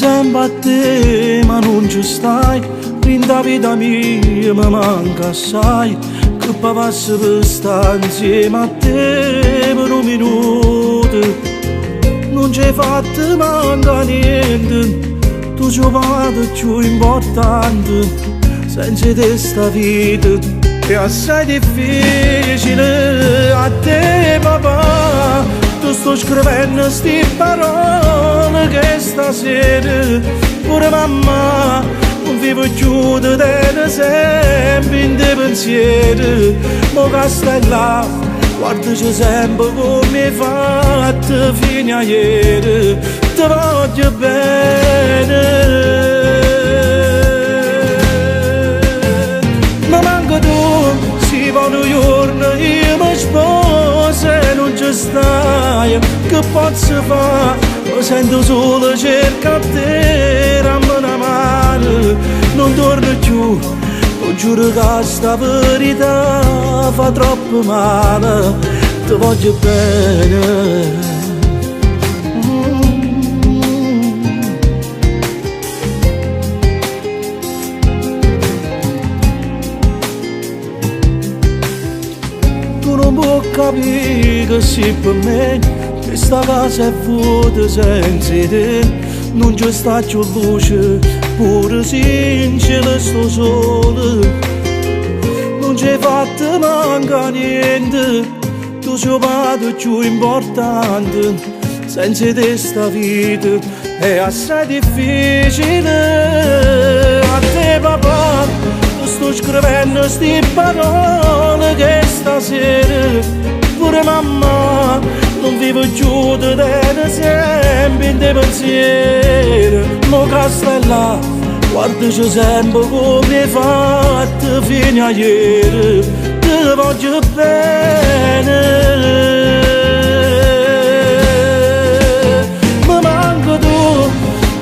Penso sempre a te, ma non ci stai. Dint' 'a vita mia mi manca assai. Che pavasse per sta insieme a te per un minuto. Non ci hai fatto manca niente, tu sei 'o pate cchiù importante. Senza 'e te sta vita è assai difficile. A te papà, te sto scrivendo sti parole che stasera pure mammà non vive più te tene sempre in te pensieri. Mo che stai là, guardaci sempre come hai fatto fino a ieri, te voglio bene. Mi manca tu, si po' nu giorno io mi sposo e non ci stai, che posso fare? Mi sento solo, cerco a te, dammi una mano, non torno più. Ti giuro che sta verità fa troppo male, ti voglio bene. Tu non puoi capire che sei per me, questa casa è vuota senza te, non ci sta più luce, pure se in cielo sto sole. Non ci hai fatto manca niente, tu sei 'o padre più importante, senza te sta vita è assai difficile. A te papà, ti sto scrivendo sti parole che stasera pure mammà non vive più, te tene sempre in te pensieri. Mo che stai là, guardaci sempre come hai fatto fino a ieri, te voglio bene. Mi manca tu,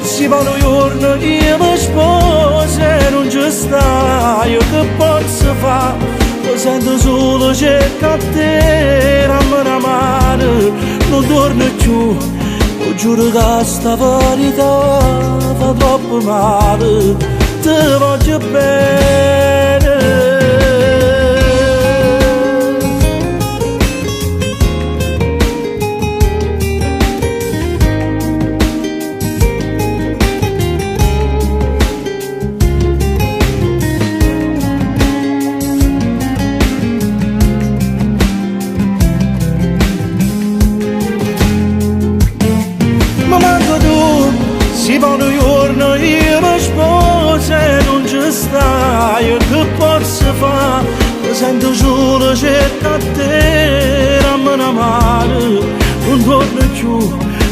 si po' nu giorno io mi sposo e non ci stai, che posso fare? Mi sento solo, cerco a te, dammi una mano, non torno più. Ti giuro che sta verità fa troppo male, te voglio bene. Mi manca tu, si po' nu giorno io mi sposo e non ci stai, che posso fare? Mi sento solo, cerco a te, dammi una mano, non torno più.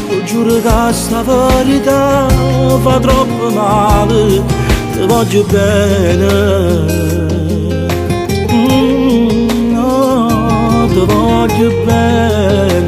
Ti giuro che sta verità fa troppo male, ti voglio bene. Oh, ti voglio bene.